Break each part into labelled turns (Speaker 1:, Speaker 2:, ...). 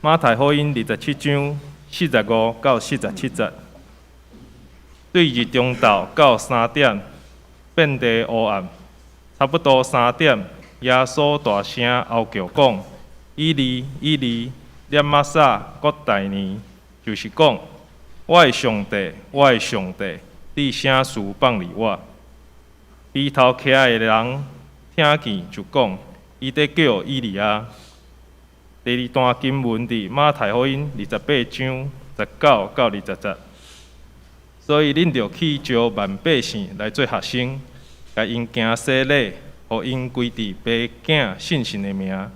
Speaker 1: 馬太福音27章45到47節，對日中晝到三點，遍地烏暗，差不多三點，耶穌大聲吼叫講：以利，以利，喇瑪撒各大尼，就是講，我的上帝，我的上帝，你啥事放離我？邊頭徛的人聽見就講：伊佇叫以利亞。第二段經文佇馬太福音28章19到20節，所以恁著去招萬百姓來做學生，共𪜶行洗禮，予𪜶歸佇爸囝聖神的名。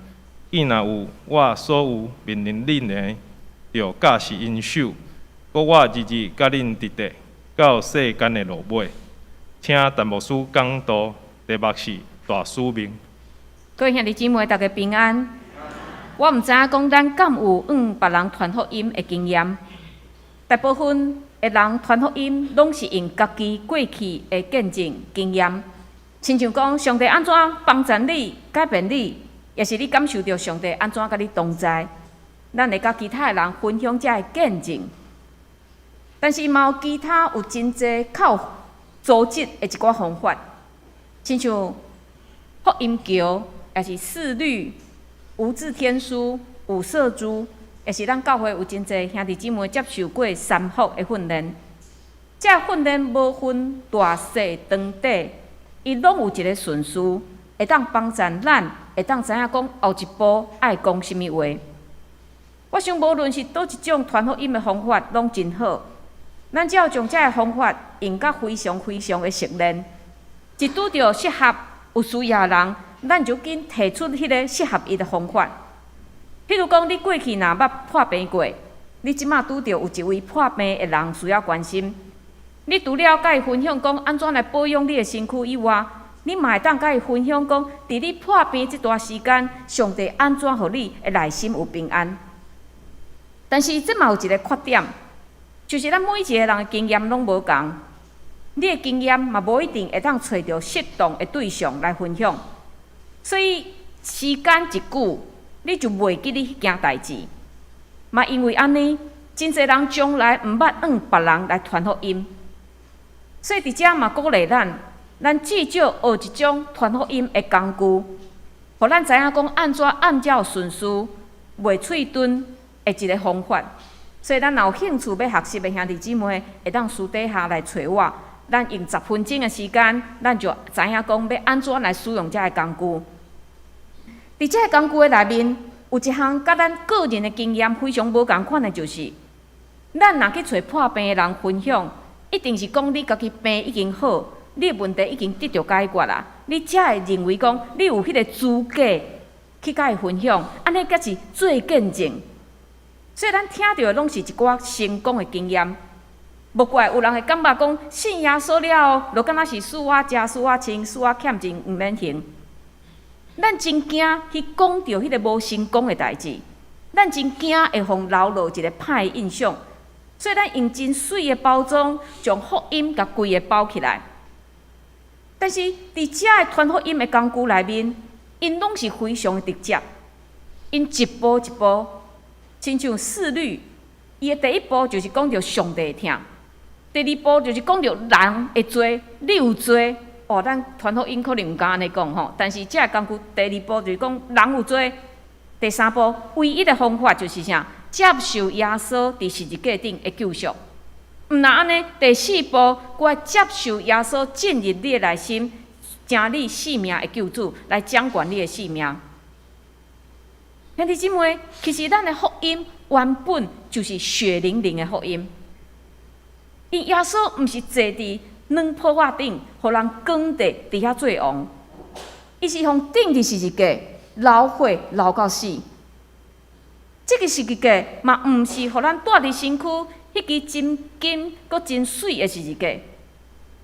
Speaker 1: 伊若有我所有命令恁的，就教示𪜶守。閣我日日佮恁佇咧，到世間的落尾。請陳牧師講道，題目是大使命。
Speaker 2: 各位兄弟姊妹，大家平安。我毋知影講咱敢有向別人傳福音的經驗。大部分的人傳福音，攏是用家己過去的見證經驗，親像講上帝按怎幫助你、改變你，抑是你感受著上帝按怎佮你同在，咱會佮其他的人分享這个見證。但是嘛有其他有真濟較有組織的一寡方法，親像福音橋，抑是四律、無字天書、五色珠，抑是咱教會有真濟兄弟姊妹接受過三福的訓練。這訓練無分大細長短，伊攏有一个順序，會當幫助咱，會當知影講後一步愛講啥物話。我想無論是佗一種傳福音的方法，攏真好。咱只要將這个方法用甲非常非常的熟練，一拄著適合有需要的人，咱就緊提出彼个適合伊的方法。譬如講，你過去若捌破病過，你這馬拄著有一位破病的人需要關心，你除了佮伊分享講按怎來保養你的身軀以外，你嘛會當佮伊分享講，佇你破病這段時間，上帝按怎予你的內心有平安。但是這嘛有一個缺點，就是咱每一個人的經驗攏無仝，你的經驗嘛無一定會當揣著適當的對象來分享，所以時間一久，你就袂記得彼件代誌。嘛因為按呢，真濟人從來毋捌向別人來傳福音，所以佇遮嘛鼓勵咱，咱至少學一種傳福音的工具，予咱知影講按怎按照順序，袂喙鈍的一个方法。所以咱若有興趣欲學習的兄弟姊妹，會當私底下來揣我。咱用10分鐘的時間，咱就知影講欲按怎來使用這个工具。佇這个工具的內面，有一項佮咱個人的經驗非常無仝款的，就是咱若去揣破病的人分享，一定是講你家己病已經好，你的問題已經得著解決啦，你才會認為講你有彼个資格去佮伊分享，按呢才是做見證。所以咱聽著的攏是一寡成功的經驗，無怪有人會感覺講信耶穌了後，就敢若是輸我食、輸我穿、輸我欠錢，毋免還。咱真驚去講著彼个無成功的代誌，咱真驚會予留落一个歹印象，所以咱用真媠的包裝，將福音共規个包起來。但是佇這个傳福音的工具內面，𪜶攏是非常的直接，𪜶一步一步，親像四律，伊的第一步就是講著上帝的疼，第二步就是講著人的罪，你有罪。哦，咱傳福音可能毋敢按呢講吼，但是這个工具第二步就是講人有罪，第三步唯一的方法就是啥？接受耶穌佇十字架頂的救贖。毋若按呢，第四步，閣愛接受耶穌進入你的內心，成你性命的救主，來掌管你的性命。兄弟姊妹，其實咱的福音原本就是血淋淋的福音。因耶穌毋是坐佇軟鋪仔頂，予人扛著佇遐做王，伊是予釘佇十字架，流血流到死。這个十字架嘛，毋是予咱帶佇身軀彼支真金閣真媠的十字架。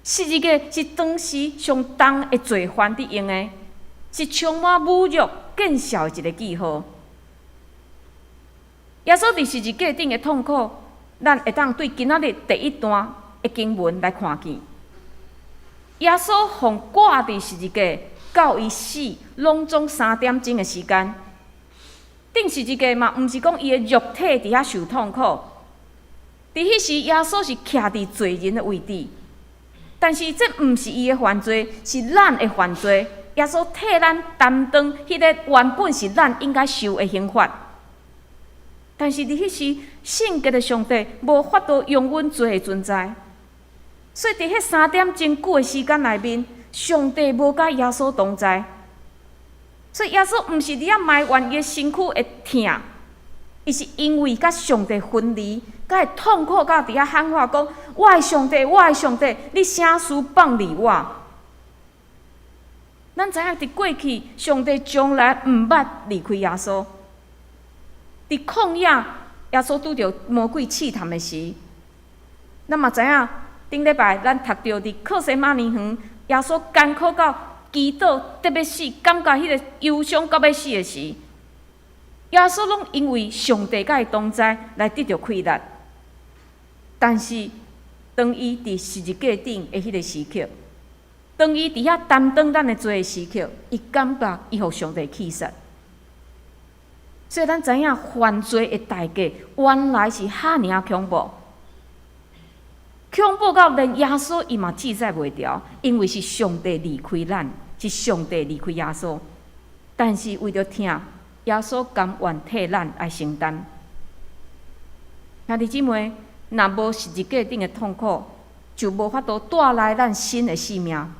Speaker 2: 十字架是當時上重的罪犯佇用的，是充滿侮辱、見笑的一个記號。耶穌佇十字架頂的痛苦，咱會當對今仔日第一段的經文來看見。耶穌予掛佇十字架到伊死，攏總3點鐘的時間。釘十字架嘛，毋是講伊的肉體佇遐受痛苦。佇彼時，耶穌是徛佇罪人的位置，但是這毋是伊的犯罪，是咱的犯罪。耶穌替咱擔當彼個原本是咱應該受的刑罰。但是佇彼時，聖潔的上帝無法度容忍罪的存在，所以佇彼3點鐘久的時間內面，上帝無佮耶穌同在。所以耶穌毋是佇遐埋怨伊的身軀會疼，伊是因為佮上帝分離，才會痛苦到佇遐喊話講：我的上帝，我的上帝，你啥事放離我？咱知影佇過去，上帝從來毋捌離開耶穌。佇曠野，耶穌拄著魔鬼試探的時，咱嘛知影頂禮拜咱讀著佇客西馬尼園，耶穌艱苦到祈禱得欲死，感覺彼個憂傷到欲死的時，耶穌攏因為上帝佮伊同在來得著氣力。但是當伊佇十字架頂的彼個時刻，當伊佇遐擔當咱的罪的時刻，伊感覺伊予上帝棄殺。所以咱知影犯罪的代價原來是遐爾仔恐怖，恐怖到連耶穌伊嘛記載袂牢，因為是上帝離開咱，是上帝離開耶穌。但是為著疼，耶穌甘願替咱來承擔。兄弟姊妹，若無十字架頂的痛苦，就無法度帶來咱新的生命。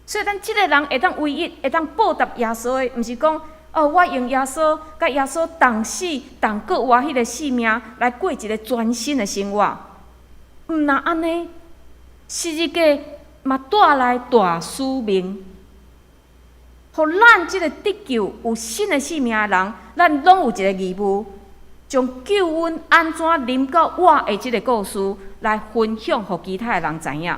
Speaker 2: 所以咱這個人會當唯一會當報答耶穌的，毋是講哦，我用耶穌佮耶穌同死同閣活彼個生命來過一個全新的生活。毋若按呢，十字架嘛帶來大使命，予咱這個得救有新的生命的人，咱攏有一個義務，將救恩按怎臨到我的這個故事來分享予其他的人知影。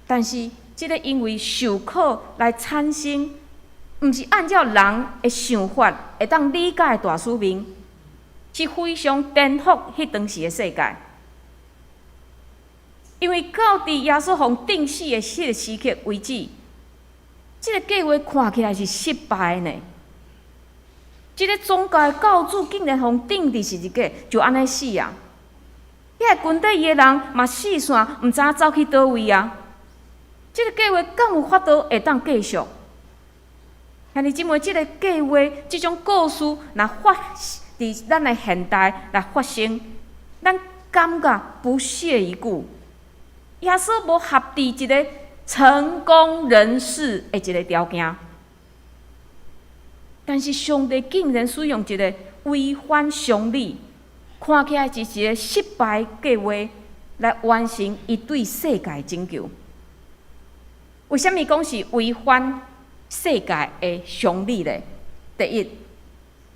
Speaker 2: 但是，這個因為受苦來產生，毋是按照人的想法會當理解的大使命，是非常顛覆彼當時的世界。因為到佇耶穌予釘死的彼個時刻為止，這個計劃看起來是失敗的呢。這個宗教的教主竟然予釘佇十字架，就按呢死啊！彼個軍隊伊的人嘛四散，毋知影走去佗位啊！這個計劃敢有法度會當繼續？兄弟姊妹，這個計劃、這種故事，若發佇咱的現代來發生，咱感覺不屑一顧。耶穌無合佇一個成功人士的一個條件，但是上帝竟然使用一個違反常理、看起來是一個失敗計劃，來完成伊對世界拯救。為啥物講是違反世界的常理咧？第一，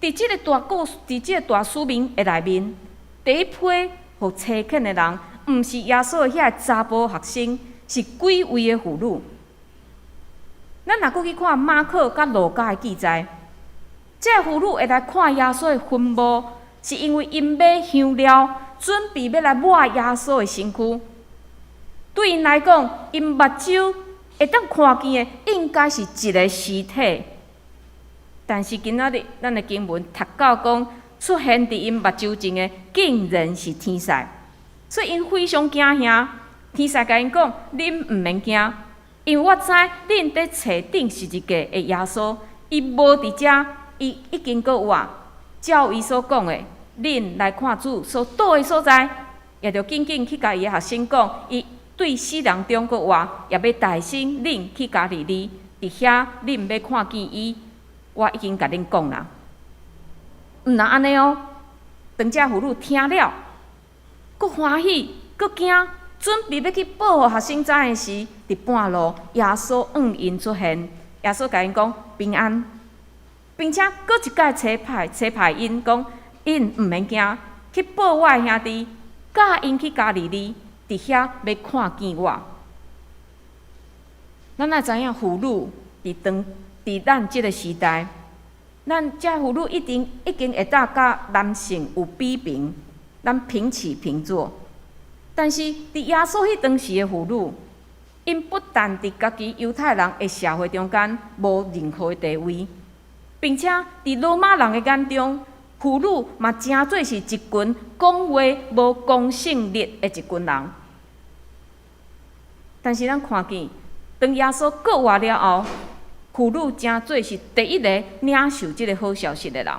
Speaker 2: 佇這個大故事、佇這個大使命的內面，第一批予差遣的人，毋是耶穌的彼个查埔學生，是幾位的婦女。咱若閣去看馬可佮路加的記載，這個婦女會來看耶穌的墳墓，是因為𪜶買香料，準備欲來抹耶穌的身軀。對𪜶來講，𪜶目睭會當看見的應該是一个屍體，但是今仔日咱的經文讀到講，出現佇𪜶目睭前的竟然是天使，所以𪜶非常驚嚇。天使共𪜶講：恁毋免驚，因為我知恁佇揣釘十字架的耶穌，伊無佇遮，伊已經閣活。照伊所講的，恁來看主所倒的所在，也著緊緊去共伊的學生講，伊對死人中閣活，也欲代先恁去加利利，佇遐恁欲看見伊。我已經共恁講啦，毋但按呢哦。當這婦女聽了，閣歡喜，閣驚，準備欲去報予學生知的時，佇半路，耶穌向𪜶出現，耶穌共𪜶講平安，並且閣一擺差派差派𪜶講，𪜶毋免驚，去報我的兄弟，教𪜶去加利利，佇遐欲看見我。咱愛知影婦女佇當佇咱這個時代，咱這婦女一定已經會當佮男性有比平，咱平起平坐。但是佇耶穌彼當時的婦女，𪜶不但佇家己猶太人的社會中間無任何的地位，並且佇羅馬人的眼中，婦女嘛誠做是一群講話無公信力的一群人。但是咱看見，當耶穌復活了後，婦女誠做是第一個領受這個好消息的人。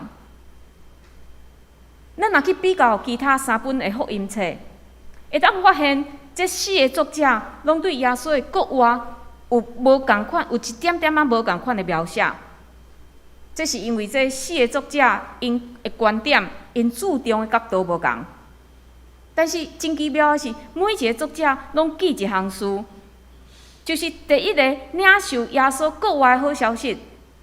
Speaker 2: 咱若去比較其他三本的福音冊，會當發現這四个作者攏對耶穌的復活有無仝款，有一點點仔無仝款的描寫。這是因為這四个作者𪜶的觀點、𪜶注重的角度無仝。但是真奇妙的是，每一个作者攏記一項事，就是第一个領受耶穌復活的好消息，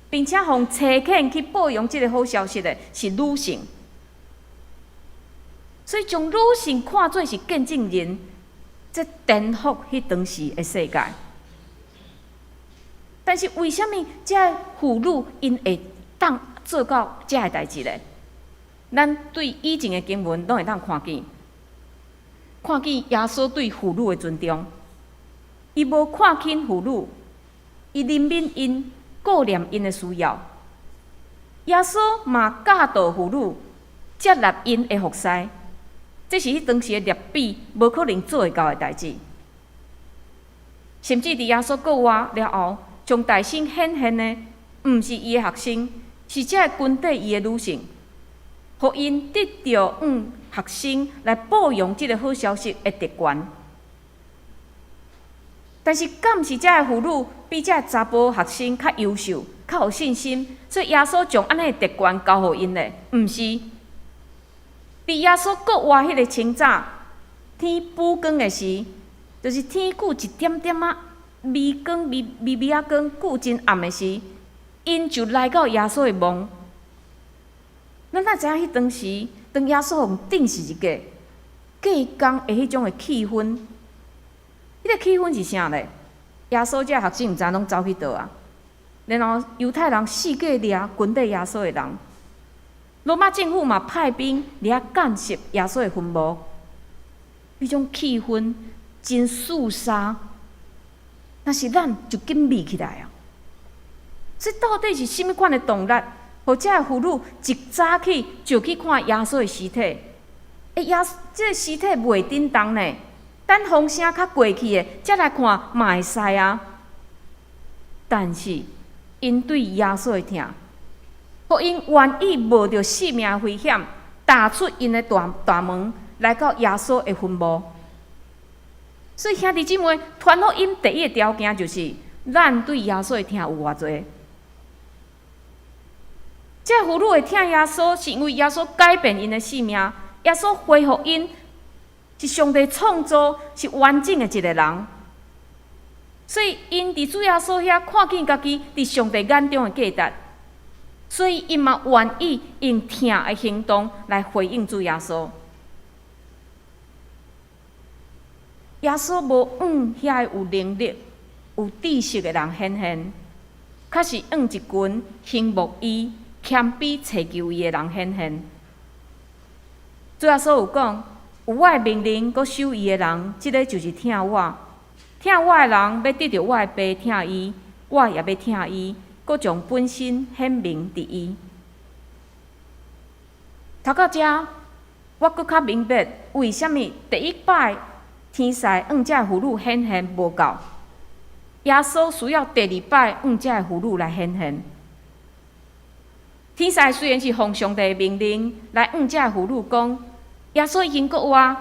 Speaker 2: 並且予差遣去報揚這个好消息的是女性。所以將女性看做是見證人，這顛覆彼當時的世界。但是為啥物這个婦女𪜶會當做到這个代誌呢？咱對以前的經文攏會當看見，看見耶穌對婦女的尊重，伊無看輕婦女，伊憐憫𪜶，顧念𪜶的需要。耶穌嘛教導婦女接納𪜶的服侍。這是彼當時的律比無可能做會到的代誌。甚至佇耶穌復活了後，上大先顯現的，毋是伊的學生，是這个跟綴伊的女性，予𪜶得著向學生來報揚這个好消息的特權。但是，敢是這个婦女比這个查埔學生較優秀、較有信心，所以耶穌將按呢的特權交予𪜶咧？毋是。佇耶穌復活彼个清早，天補光的時，就是天閣一點點仔微光、微微微仔光，閣真暗的時，𪜶就來到耶穌的墓。咱哪知影彼當時，當耶穌予釘十字架，隔工的彼種的氣氛，彼个氣氛是啥咧？耶穌這學生毋知攏走去佗啊？然後猶太人四界掠跟綴耶穌的人。羅馬政府嘛派兵佇遐監視耶穌的墳墓，彼種氣氛真肅殺，若是咱就緊覕起來啊！這到底是啥物款的動力，予這个婦女一早起就去看耶穌的屍體？欸，耶穌這个屍體袂振動呢，等風聲較過去的，才來看嘛會使啊。但是𪜶對耶穌的疼，予𪜶願意冒著性命危險，踏出𪜶的大大門，來到耶穌的墳墓。所以兄弟姊妹，傳福音第一个條件就是，咱對耶穌的疼有偌濟。這婦女會疼耶穌，是因為耶穌改變𪜶的性命，耶穌恢復𪜶是上帝創造，是完整的一个人。所以𪜶佇主耶穌遐看見家己佇上帝眼中的價值。所以，𪜶嘛願意用疼的行動來回應主耶穌。耶穌無向遐个有能力、有知識的人顯現，較是向一群仰慕伊、謙卑尋求伊的人顯現。主耶穌有講：有我的命令，閣守伊的人，這个就是疼我。疼我的人，欲得著我的爸疼伊，我也欲疼伊。閣將本身顯明佇伊。讀到遮，我閣較明白為啥物第一擺天使向這个婦女顯現無夠，耶穌需要第二擺向這个婦女來顯現。天使雖然是奉上帝的命令來向這个婦女講，耶穌已經復活，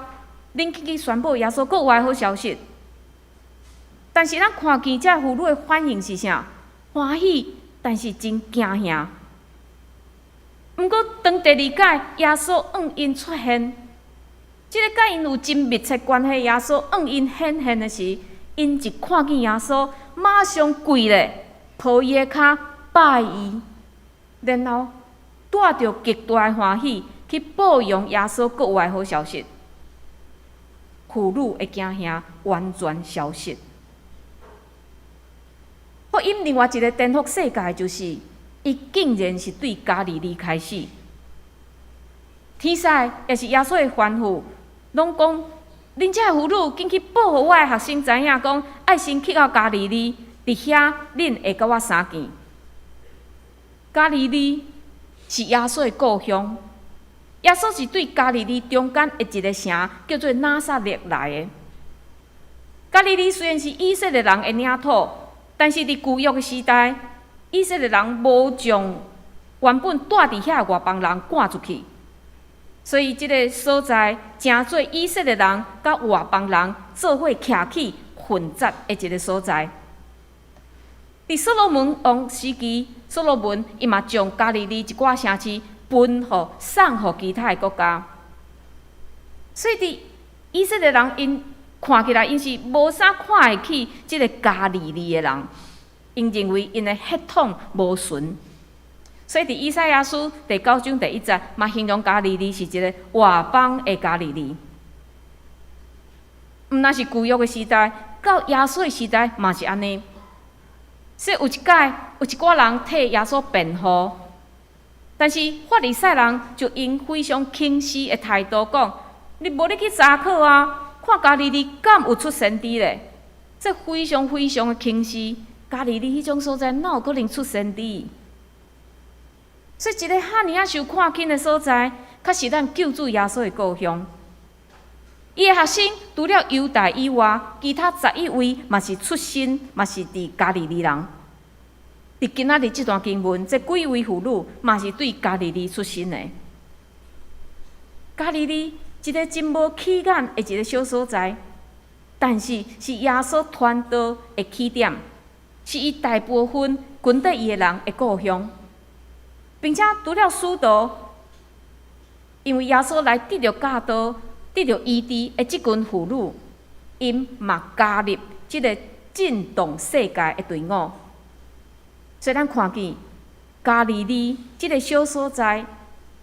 Speaker 2: 恁緊去宣布耶穌復活的好消息。但是咱看見這个婦女的反應是啥？歡喜，但是真驚嚇。毋過當第二擺耶穌向𪜶出現，這个佮𪜶有真密切關係，耶穌向𪜶顯現的時，𪜶一看見耶穌，馬上跪咧，抱伊的跤拜伊，然後帶著極大的歡喜去報揚耶穌復活的好消息。婦女的驚嚇完全消失。福音另外一个顛覆世界，就是伊竟然是對加利利開始。天使也是耶穌的吩咐，攏講恁這个婦女緊去報予我的學生知影，講愛先去到加利利，佇遐恁會佮我相見。加利利是耶穌的故鄉，耶穌是對加利利中間的一个城叫做拿撒勒來的。加利利雖然是以色列人的領土，但是佇舊約的時代，以色列人無將原本住佇遐的外邦人趕出去，所以這个所在成做以色列人佮外邦人做伙徛起混雜的一个所在。佇所羅門王時期，所羅門伊嘛將加利利一寡城市分予送予其他的國家，所以佇以色列人𪜶看起來，𪜶是無啥看會起這个加利利的人，𪜶認為𪜶的血統無純，所以佇以賽亞書第九章第一節嘛形容加利利是一个外邦的加利利。毋但是舊約的時代，到耶穌的時代嘛是按呢。所以有一擺，有一寡人替耶穌辯護，但是法利賽人就用非常輕視的態度講：你無你去查考啊，看加利利敢有出先知咧？這非常非常的輕視，加利利彼種所在，哪有可能出先知？所以一个遐爾仔受看輕的所在，卻是咱救主耶穌的故鄉。伊的學生除了猶大以外，其他11位嘛是出身，嘛是佇加利利人。佇今仔日這段經文，這幾位婦女嘛是對加利利出身的。加利利一个真無起眼的一个小所在，但是是耶穌傳道的起點，是伊大部分跟綴伊的人的故鄉，並且除了使徒，因為耶穌來得著教導、得著醫治的這群婦女，𪜶嘛加入這个震動世界的隊伍。所以咱看見加利利這个小所在，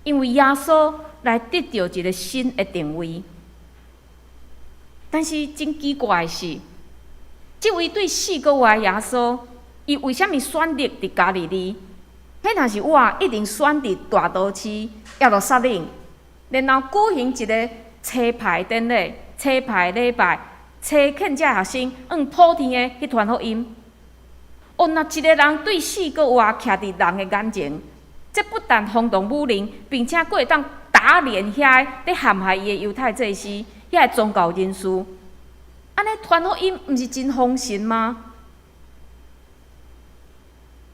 Speaker 2: 因為耶穌來得著一个新的定位。但是真奇怪的是，這位對四國外的耶穌，伊為啥物選擇佇加利利？彼若是我，一定選佇大都市耶路撒冷，然後舉行一个差派典禮、差派禮拜，差遣這學生往普天的去傳福音。哦，若一个人對四國外徛佇人的眼前，這不但轟動武林，並且閣會當打臉遐個佇陷害伊的猶太祭司、遐个宗教人士。按呢傳福音毋是真豐盛嗎？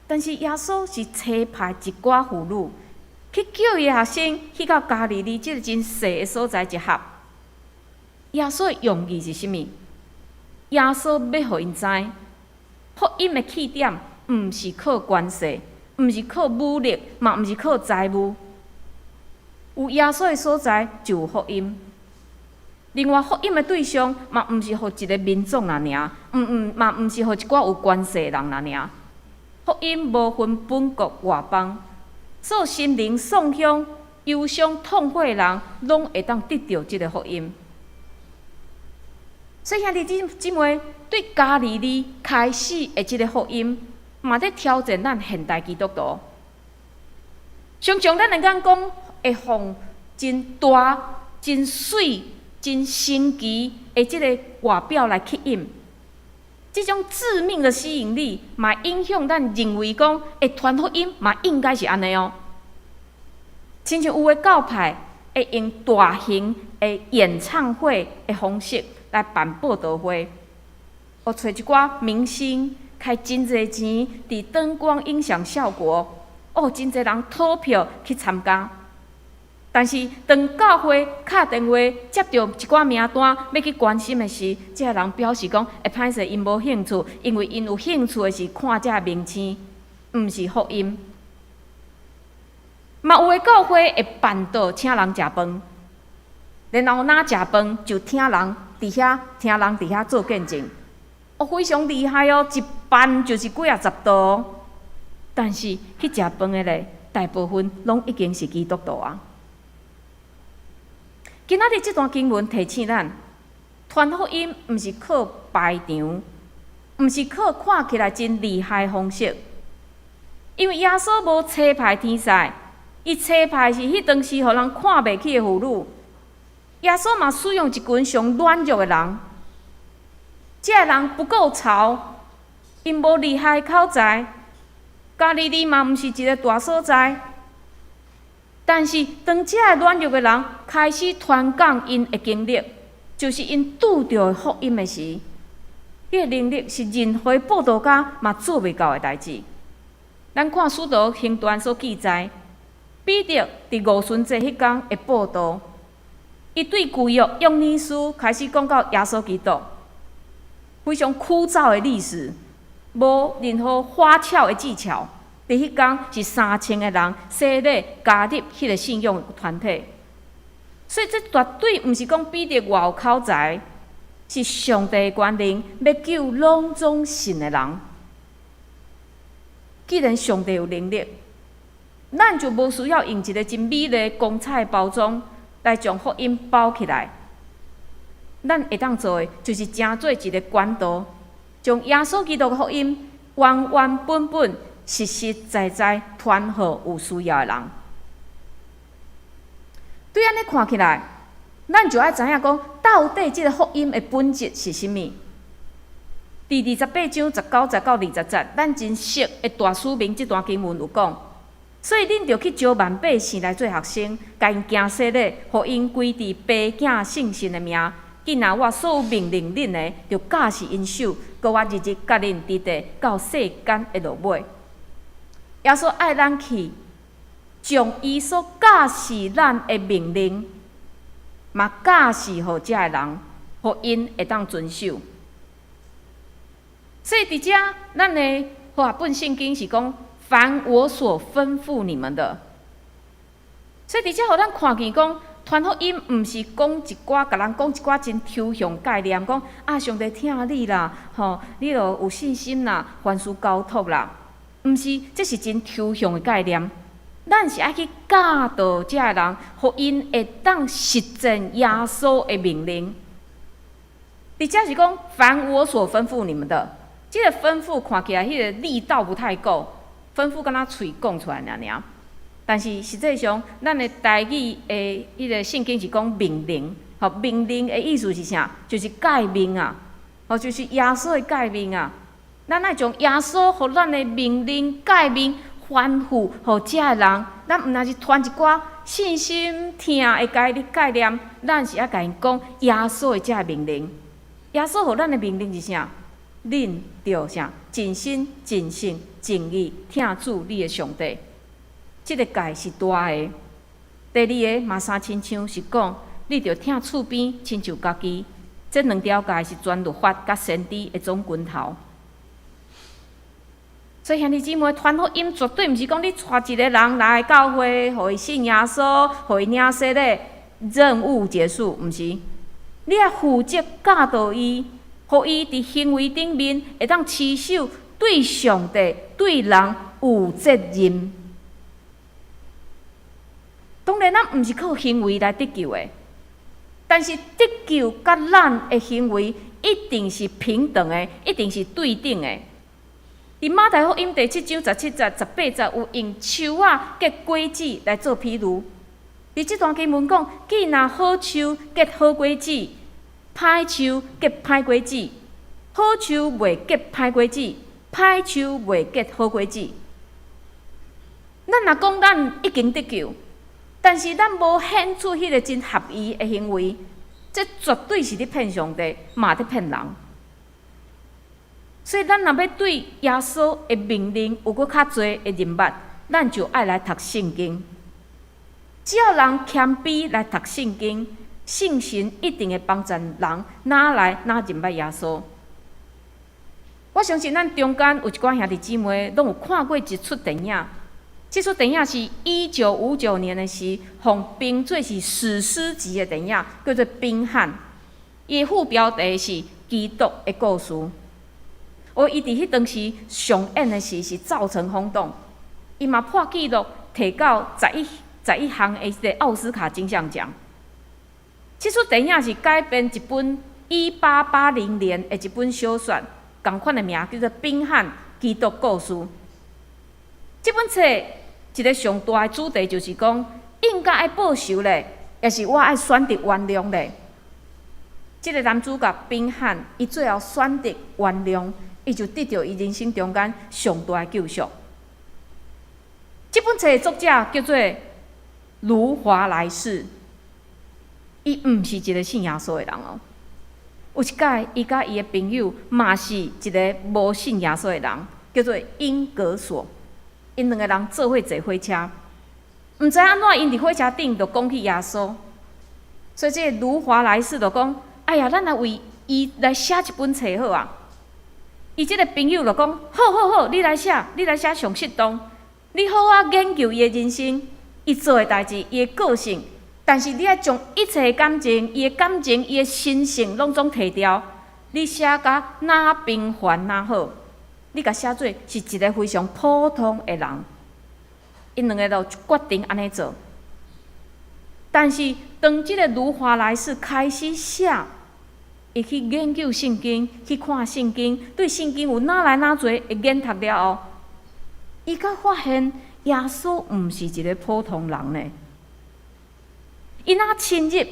Speaker 2: 但是耶穌是差派一寡婦女去叫伊學生去到加利利這个真細的所在集合。耶穌的用意是啥物？耶穌欲予𪜶知，福音的起點毋是靠權勢，毋是靠武力，嘛毋是靠財物。有耶穌的所在就有福音。另外，福音的對象嘛毋是予一个民眾爾爾，毋毋嘛毋是予一寡有權勢的人爾爾。福音無分本國外邦，所有心靈創傷、憂傷、痛苦的人，攏會當得著這个福音。所以兄弟姊妹，對加利利開始的這个福音，嘛佇挑戰咱現代基督徒。常常咱的眼光會予真大、真媠、真新奇的這个外表來吸引，這種致命的吸引力，嘛影響咱認為講，會傳福音嘛應該是按呢哦。親像有的教派會用大型的演唱會的方式來辦佈道會，哦，揣一寡明星，開真濟錢，佇燈光音響效果，哦，真濟人討票去參加。但是當教會敲電話接著一寡名單欲去關心的時，這个人表示講會歹勢，𪜶無興趣，因為𪜶有興趣的是看這个明星，毋是福音。嘛有的教會會辦桌請人食飯，然後若食飯就聽人佇遐聽人佇遐做見證，哦，非常厲害哦，一辦就是幾仔十桌。但是去食飯的咧，大部分攏已經是基督徒啊。今仔日這段經文提醒咱，傳福音毋是靠排場，毋是靠看起來真厲害的方式，因為耶穌無差派天使，伊差派是彼當時予人看袂起的婦女。耶穌嘛使用一群上軟弱的人，這个人不夠潮，𪜶無厲害口才，加利利嘛毋是一个大所在。但是當這个軟弱的人開始傳講𪜶的經歷，就是𪜶拄著福音的時，彼個能力是任何佈道家嘛做袂到的代誌。咱看使徒行傳所記載，彼得佇五旬節彼工的佈道，伊對舊約約尼書開始講到耶穌基督，非常枯燥的歷史，無任何花俏的技巧。佇彼工是3000個人洗禮加入彼個信仰團體，所以這絕對毋是講彼得偌有口才，是上帝的權能欲救攏總信的人。既然上帝有能力，咱就無需要用一個真美麗光彩的包裝來將福音包起來。咱會當做的，就是成做一個管道，將耶穌基督的福音原原本本、實實在在傳予有需要的人。對按呢看起來，咱就愛知影講，到底這个福音的本質是啥物？佇28章19節到20節，咱真熟的大使命這段經文有講，所以恁著去招萬百姓來做學生，共𪜶行洗禮，予𪜶歸佇父囝聖神的名。囝若我所有命令恁的，著教示𪜶守，閣我日日佮恁佇地到世間的落尾。耶穌愛咱去，將伊所教示咱的命令，嘛教示予遮的人，予𪜶會當遵守。所以佇遮，咱的和合本聖經是講：凡我所吩咐你們的。所以佇遮予咱看見講，傳福音毋是講一寡，共人講一寡真抽象概念，講啊上帝疼你啦，吼，你著有信心啦，凡事交託啦，毋是，這是真抽象的概念。咱是愛去教導遮的人，予𪜶會當實踐耶穌的命令。佇遮是講，凡我所吩咐你們的，這个吩咐看起來彼个力道不太夠，吩咐敢若喙講出來爾爾。但是實際上，咱的台語的彼个聖經是講命令，吼，命令的意思是啥？就是誡命啊，吼，就是耶穌的誡命啊。咱愛將耶穌予咱的命令、誡命吩咐予遮的人，咱毋但是傳一寡信心疼的概念，咱是愛共𪜶講耶穌的遮个命令。耶穌予咱的命令是啥？恁著啥？盡心、盡性、盡意疼主你的上帝。這个誡是大的。第二个嘛相親像是講，你著疼厝邊親像家己。這兩條誡是全律法佮先知的總根頭。所以兄弟姊妹，傳福音絕對毋是講你帶一个人來教會，予伊信耶穌，予伊領洗禮，任務結束，毋是。你愛負責教導伊，予伊佇行為頂面會當持守對上帝、對人有責任。當然，咱毋是靠行為來得救的，但是得救佮咱的行為一定是平等的，一定是對等的。佇馬太福音第7章17節、18節有用樹仔結果子來做比喻。佇這段經文講，既若好樹結好果子，歹樹結歹果子。好樹袂結歹果子，歹樹袂結好果子。咱若講咱已經得救，但是咱無顯出彼个真合宜的行為，這絕對是佇騙上帝，嘛佇騙人。所以，咱若欲對耶穌的命令有閣較濟的認捌，咱就愛來讀聖經。只要人謙卑來讀聖經，聖神一定會幫助人愈來愈認捌耶穌。我相信咱中間有一寡兄弟姊妹，攏有看過一齣電影。這齣電影是1959年的時，予評做是史詩級的電影，叫做《賓漢》。伊的副標題是《基督的故事》。哦，伊佇彼當時上演的時是造成轟動，伊嘛破紀錄，提到11項的這個奧斯卡金像獎。這齣電影是改編一本1880年的一本小說，仝款的名叫做《賓漢基督故事》。這本冊一个上大的主題就是講，應該愛報仇咧，抑是我愛選擇原諒咧？這个男主角賓漢，伊最後選擇原諒，伊就得著伊人生中間上大的救贖。這本冊的作者叫做盧華萊士，伊毋是一个信耶穌的人哦。有一擺，伊佮伊的朋友嘛是一个無信耶穌的人，叫做英格索。𪜶兩个人做伙坐火車，毋知按怎𪜶佇火車頂就講起耶穌。所以這个盧華萊士就講：“哎呀，咱來為伊來寫一本冊好啊！”伊這个朋友就講：“好好好，你來寫，你來寫上適當。你好好研究伊的人生，伊做的代誌，伊的個性。但是你愛將一切的感情、伊的感情、伊的心性，攏總提掉。你寫甲若平凡若好，你共寫做是一个非常普通的人。”𪜶兩个就決定按呢做。但是當這个盧華萊士開始寫，伊去研究聖經，去看聖經，對聖經有哪來哪濟的研讀了後，伊才發現耶穌毋是一个普通人呢。伊若深入，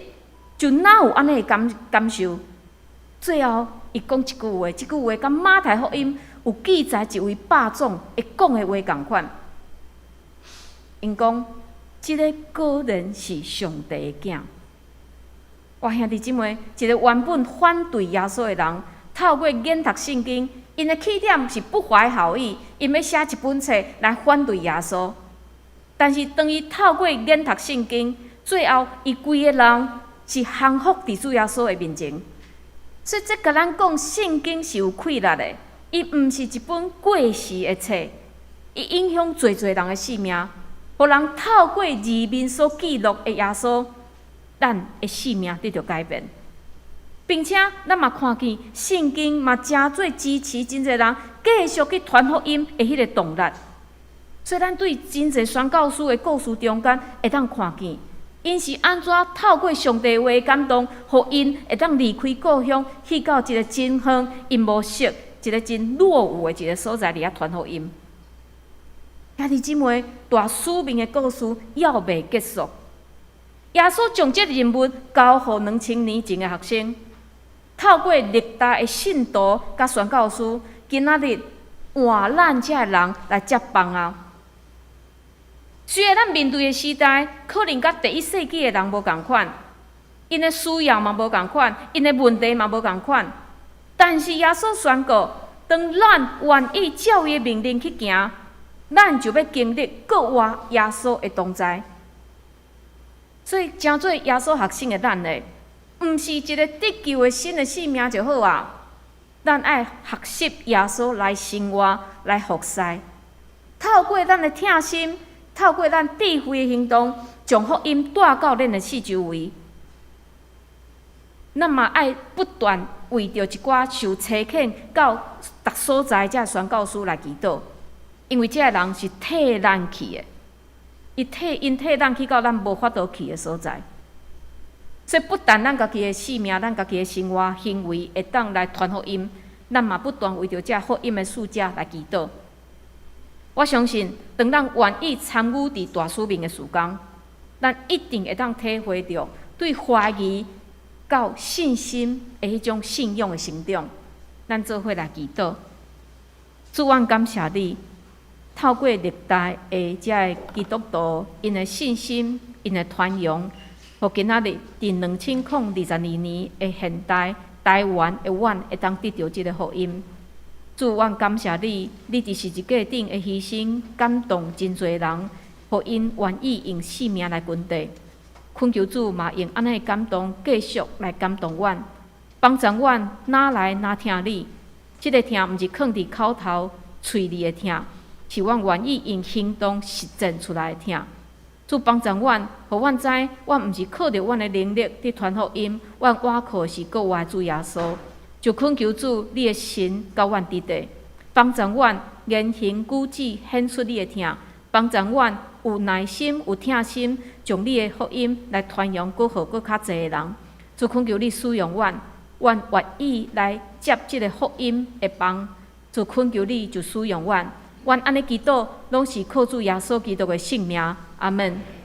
Speaker 2: 就若有按呢的感受。最後，伊講一句話，這句話佮馬太福音有記載一位百總會講的話仝款。𪜶講，這个果然是上帝的囝。我兄弟姊妹，一个原本反對耶穌的人，透過研讀聖經，𪜶的起點是不懷好意，𪜶欲寫一本冊來反對耶穌。但是當伊透過研讀聖經，最後伊規个人是降服佇主耶穌的面前。所以這共咱講，聖經是有氣力的，伊毋是一本過時的冊，伊影響濟濟人的性命，予人透過字面所記錄的耶穌，咱的性命得著改變，並且咱嘛看見聖經嘛誠濟支持真濟人繼續去傳福音的彼个動力。所以咱對真濟宣教師的故事中間會當看見，𪜶是按怎透過上帝話感動，予𪜶會當離開故鄉，去到一个真遠、𪜶無熟、一个真落伍的一个所在佇遐傳福音。兄弟姊妹，大使命的故事猶未結束。耶穌將這个任務交予2000年前的學生，透過歷代的信徒佮宣教師，今仔日換咱這个人來接棒啊！雖然咱面對的時代可能佮第一世紀的人無仝款，𪜶的需要嘛無仝款，𪜶的問題嘛無仝款，但是耶穌宣告，當咱願意照伊的命令去行，咱就欲經歷閣活耶穌的同在。所以，成做耶穌學生的咱呢，毋是一个得救的新的生命就好啊。咱愛學習耶穌來生活、來服侍，透過咱的疼心，透過咱智慧的行動，將福音帶到咱的四周圍。咱嘛愛不斷為著一寡受差遣到逐所在這宣教師來祈禱，因為這个人是替咱去的。𪜶替咱去到咱無法度去的所在，所以不但咱家己的生命、咱家己的生活行為會當來傳福音，咱嘛不斷為著這福音的使者來祈禱。我相信，當咱願意參與佇大使命的事工，咱一定會當體會著對懷疑到信心的彼種信仰的成長。咱做伙來祈禱，主，阮感謝你。透過歷代的這个基督徒，𪜶的信心、𪜶的傳揚，予今仔日佇2022年的現代，台灣的阮會當得著這个福音。主，阮感謝你，你佇十字架頂的犧牲，感動真濟人，予𪜶願意用性命來根底。懇求主嘛用按呢的感動，繼續來感動阮，幫助阮若來若疼你。這个疼毋是囥佇口頭、喙裡的疼，是阮願意用行動實踐出來的疼。主幫助阮，予阮知，阮毋是靠著阮的能力佇傳福音，阮倚靠的是閣活主耶穌。就懇求主，你的神佮阮佇咧，幫助阮言行舉止顯出你的疼，幫助阮有耐心、有疼心，將你的福音來傳揚，閣予閣較濟的人。主懇求你使用阮，阮願意來接這个福音的棒。主懇求你就使用阮，阮按呢祈禱，攏是靠主耶穌基督的聖名。阿門。